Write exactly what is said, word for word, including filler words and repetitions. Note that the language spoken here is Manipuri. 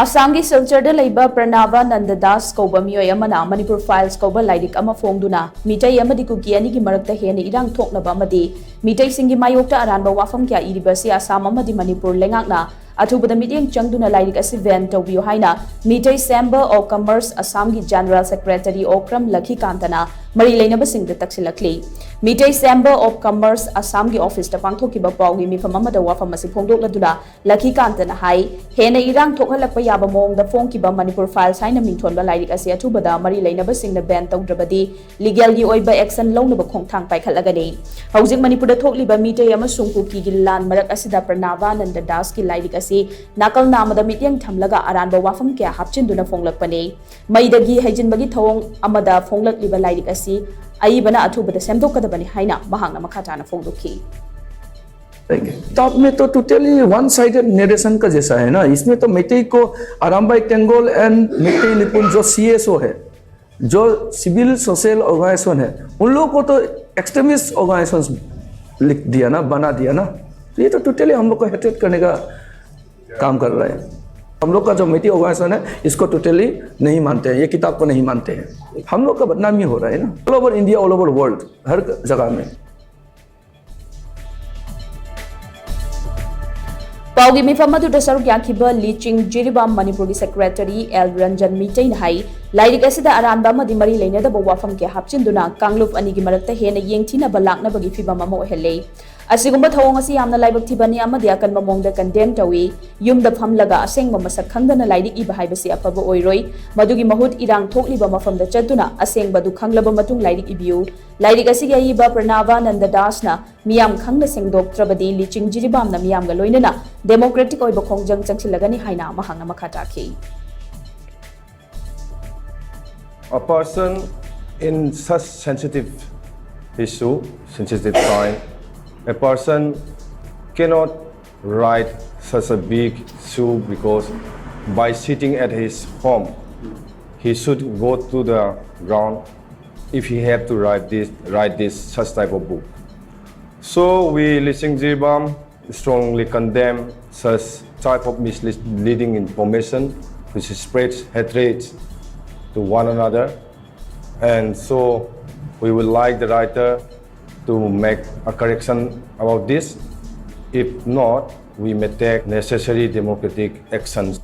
ꯑꯁꯥꯝꯒꯤ ꯁꯤꯜꯆꯔꯗ ꯂꯩꯕ ꯄ꯭ꯔꯅꯥꯕ ꯅꯟꯗ ꯗꯥꯁ ꯀꯧꯕ ꯃꯤꯑꯣꯏ ꯑꯃꯅ ꯃꯅꯤꯄꯨꯔ ꯐꯥꯏꯜꯁ ꯀꯧꯕ ꯂꯥꯏꯔꯤꯛ ꯑꯃ ꯐꯣꯡꯗꯨꯅ ꯃꯤꯇꯩ ꯑꯃꯗꯤ ꯀꯨꯀꯤ ꯑꯅꯤꯒꯤ ꯃꯔꯛꯇ ꯍꯦꯟꯅ ꯏꯔꯥꯡ ꯊꯣꯛꯅꯕ ꯑꯃꯗꯤ ꯃꯤꯇꯩꯁꯤꯡꯒꯤ ꯃꯥꯌꯣꯛꯇ ꯑꯔꯥꯟꯕ ꯋꯥꯐꯝ ꯀꯌꯥ ꯏꯔꯤꯕ ꯑꯁꯤ ꯑꯁꯥꯝ ꯑꯃꯗꯤ ꯃꯅꯤꯄꯨꯔ ꯂꯩꯉꯥꯛꯅ ꯑꯊꯨꯕꯗ ꯃꯤꯠꯌꯦꯡ ꯆꯪꯗꯨꯅ ꯂꯥꯏꯔꯤꯛ ꯑꯁꯤ ꯕꯦꯟ ꯇꯧꯕꯤꯌꯨ ꯍꯥꯏꯅ ꯃꯤꯇꯩ ꯆꯦꯝꯕꯔ ꯑꯣꯐ ꯀꯃꯔꯁ ꯑꯁꯥꯝꯒꯤ ꯖꯦꯅꯔꯦꯜ ꯁꯦꯀ꯭ꯔꯦꯇꯔꯤ ꯑꯣꯀ꯭ꯔꯝ ꯂꯈꯤꯀꯥꯟꯇꯅ ꯃꯔꯤ ꯂꯩꯅꯕꯁꯤꯡꯗ ꯇꯛꯁꯤꯜꯂꯛꯂꯤ꯫ ꯃꯤꯇꯩ ꯆꯦꯝꯕꯔ ꯑꯣꯐ ꯀꯃꯔꯁ ꯑꯁꯥꯝꯒꯤ ꯑꯣꯐꯤꯁꯇ ꯄꯥꯡꯊꯣꯛꯈꯤꯕ ꯄꯥꯎꯒꯤ ꯃꯤꯐꯝ ꯑꯃꯗ ꯋꯥꯐꯝ ꯑꯁꯤ ꯐꯣꯡꯗꯣꯛꯂꯗꯨꯅ ꯂꯈꯤꯀꯥꯟꯇꯅ ꯍꯥꯏ, ꯍꯦꯟꯅ ꯏꯔꯥꯡ ꯊꯣꯛꯍꯜꯂꯛꯄ ꯌꯥꯕ ꯃꯑꯣꯡꯗ ꯐꯣꯡꯈꯤꯕ ꯃꯅꯤꯄꯨꯔ ꯐꯥꯏꯜꯁ ꯍꯥꯏꯅ ꯃꯤꯡꯊꯣꯟꯕ ꯂꯥꯏꯔꯤꯛ ꯑꯁꯤ ꯑꯊꯨꯕꯗ ꯃꯔꯤ ꯂꯩꯅꯕꯁꯤꯡꯅ ꯕꯦꯟ ꯇꯧꯗ꯭ꯔꯕꯗꯤ ꯂꯤꯒꯦꯜꯒꯤ ꯑꯣꯏꯕ ꯑꯦꯛꯁꯟ ꯂꯧꯅꯕ ꯈꯣꯡꯊꯥꯡ ꯄꯥꯏꯈꯠꯂꯒꯅꯤ꯫ ꯍꯧꯖꯤꯛ ꯃꯅꯤꯄꯨꯔꯗ ꯊꯣꯛꯂꯤꯕ ꯃꯤꯇꯩ ꯑꯃꯁꯨꯡ ꯀꯨꯀꯤꯒꯤ ꯂꯥꯟ ꯃꯔꯛ ꯑꯁꯤꯗ ꯄ꯭ꯔꯅꯥꯕꯥꯅꯟꯗ ꯗꯥꯁꯀꯤ ꯂꯥꯏꯔꯤꯛ ꯑꯁꯤ ꯅꯥꯀꯜ ꯅꯥꯝꯃꯗ ꯃꯤꯠꯌꯦꯡ ꯊꯝꯂꯒ ꯑꯔꯥꯟꯕ ꯋꯥꯐꯝ ꯀꯌꯥ ꯍꯥꯞꯆꯤꯟꯗꯨꯅ ꯐꯣꯡꯂꯛꯄꯅꯤ꯫ ꯃꯩꯗꯒꯤ ꯍꯩꯖꯤꯟꯕꯒꯤ ꯊꯧꯑꯣꯡ ꯑꯃꯗ ꯐꯣꯡꯂꯛꯂꯤꯕ ꯂꯥꯏꯔꯤꯛ ꯑꯁꯤ ꯑꯏꯕꯅ ꯑꯊꯨꯕꯗ ꯁꯦꯝꯗꯣꯛꯀꯗꯕꯅꯤ ꯍꯥꯏꯅ ꯃꯍꯥꯛꯅ ꯃꯈꯥ ꯇꯥꯅ ꯐꯣꯡꯗꯣꯛꯈꯤ꯫ किताब में तो टोटली वन साइडेड नरेशन का जैसा है ना। इसमें तो मैतेई को, आरामबाई टेंगोल एंड मैतेई निपुण जो सीएसओ है, जो सिविल सोशल ऑर्गेनाइजेशन है, उन लोगों को तो एक्सट्रीमिस्ट ऑर्गेनाइजेशन लिख दिया ना, बना दिया ना। तो ये तो टोटली हम लोग को हेट्रेट करने का काम कर रहा है। हम लोग का जो मैतेई ऑर्गेनाइजेशन है, इसको टोटली नहीं मानते हैं, ये किताब को नहीं मानते हैं। हम लोग का बदनामी हो रहा है ना, all over India, all over world, हर जगह में। ꯄꯥꯎꯒꯤ ꯃꯤꯐꯝ ꯑꯗꯨꯗ ꯁꯔꯨꯛ ꯌꯥꯈꯤꯕ ꯂꯤꯆꯤꯡ ꯖꯤꯔꯤꯕꯥꯝ ꯃꯅꯤꯄꯨꯔꯒꯤ ꯁꯦꯀ꯭ꯔꯦꯇꯔꯤ ꯑꯦꯜ ꯔꯟꯖꯟ ꯃꯤꯇꯩꯅ ꯍꯥꯏ, ꯂꯥꯏꯔꯤꯛ ꯑꯁꯤꯗ ꯑꯔꯥꯟꯕ ꯑꯃꯗꯤ ꯃꯔꯤ ꯂꯩꯅꯗꯕ ꯋꯥꯐꯝ ꯀꯌꯥ ꯍꯥꯞꯆꯤꯟꯗꯨꯅ ꯀꯥꯡꯂꯨꯞ ꯑꯅꯤꯒꯤ ꯃꯔꯛꯇ ꯍꯦꯟꯅ ꯌꯦꯡꯊꯤꯅꯕ ꯂꯥꯛꯅꯕꯒꯤ ꯐꯤꯚꯝ ꯑꯃ ꯑꯣꯏꯍꯜꯂꯦ꯫ ꯑꯁꯤꯒꯨꯝꯕ ꯊꯧꯑꯣꯡ ꯑꯁꯤ ꯌꯥꯝꯅ ꯂꯥꯏꯕꯛ ꯊꯤꯕꯅꯤ ꯑꯃꯗꯤ ꯑꯀꯟꯕ ꯃꯑꯣꯡꯗ ꯀꯟꯗꯦꯝ ꯇꯧꯏ꯫ ꯌꯨꯝꯗ ꯐꯝꯂꯒ ꯑꯁꯦꯡꯕ ꯃꯁꯛ ꯈꯪꯗꯅ ꯂꯥꯏꯔꯤꯛ ꯏꯕ ꯍꯥꯏꯕꯁꯤ ꯑꯐꯕ ꯑꯣꯏꯔꯣꯏ꯫ ꯃꯗꯨꯒꯤ ꯃꯍꯨꯠ ꯏꯔꯥꯡ ꯊꯣꯛꯂꯤꯕ ꯃꯐꯝꯗ ꯆꯠꯇꯨꯅ ꯑꯁꯦꯡꯕꯗꯨ ꯈꯪꯂꯕ ꯃꯇꯨꯡ ꯂꯥꯏꯔꯤꯛ ꯏꯕꯤꯌꯨ꯫ ꯂꯥꯏꯔꯤꯛ ꯑꯁꯤꯒꯤ ꯑꯏꯕ ꯄ꯭ꯔꯅꯥꯕꯥꯅꯟꯗ ꯗꯥꯁꯅ ꯃꯤꯌꯥꯝ ꯈꯪꯅ ꯁꯦꯡꯗꯣꯛꯇ꯭ꯔꯕꯗꯤ ꯂꯤꯆꯤꯡ ꯖꯤꯔꯤꯕꯥꯝꯅ ꯃꯤꯌꯥꯝꯒ ꯂꯣꯏꯅꯅ ꯗꯦꯃꯣꯀ꯭ꯔꯦꯇꯤꯛ ꯑꯣꯏꯕ ꯈꯣꯡꯖꯪ ꯆꯪꯁꯤꯜꯂꯒꯅꯤ ꯍꯥꯏꯅ ꯃꯍꯥꯛꯅ ꯃꯈꯥ ꯇꯥꯈꯤ꯫ A person in such sensitive issue, sensitive time, a person cannot write such a big issue because by sitting at his home, he should go to the ground if he have to write this, write this such type of book. So we, Lising Jiribam, strongly condemn such type of misleading information which spreads hatred to one another. And so we would like the writer to make a correction about this. If not, we may take necessary democratic actions.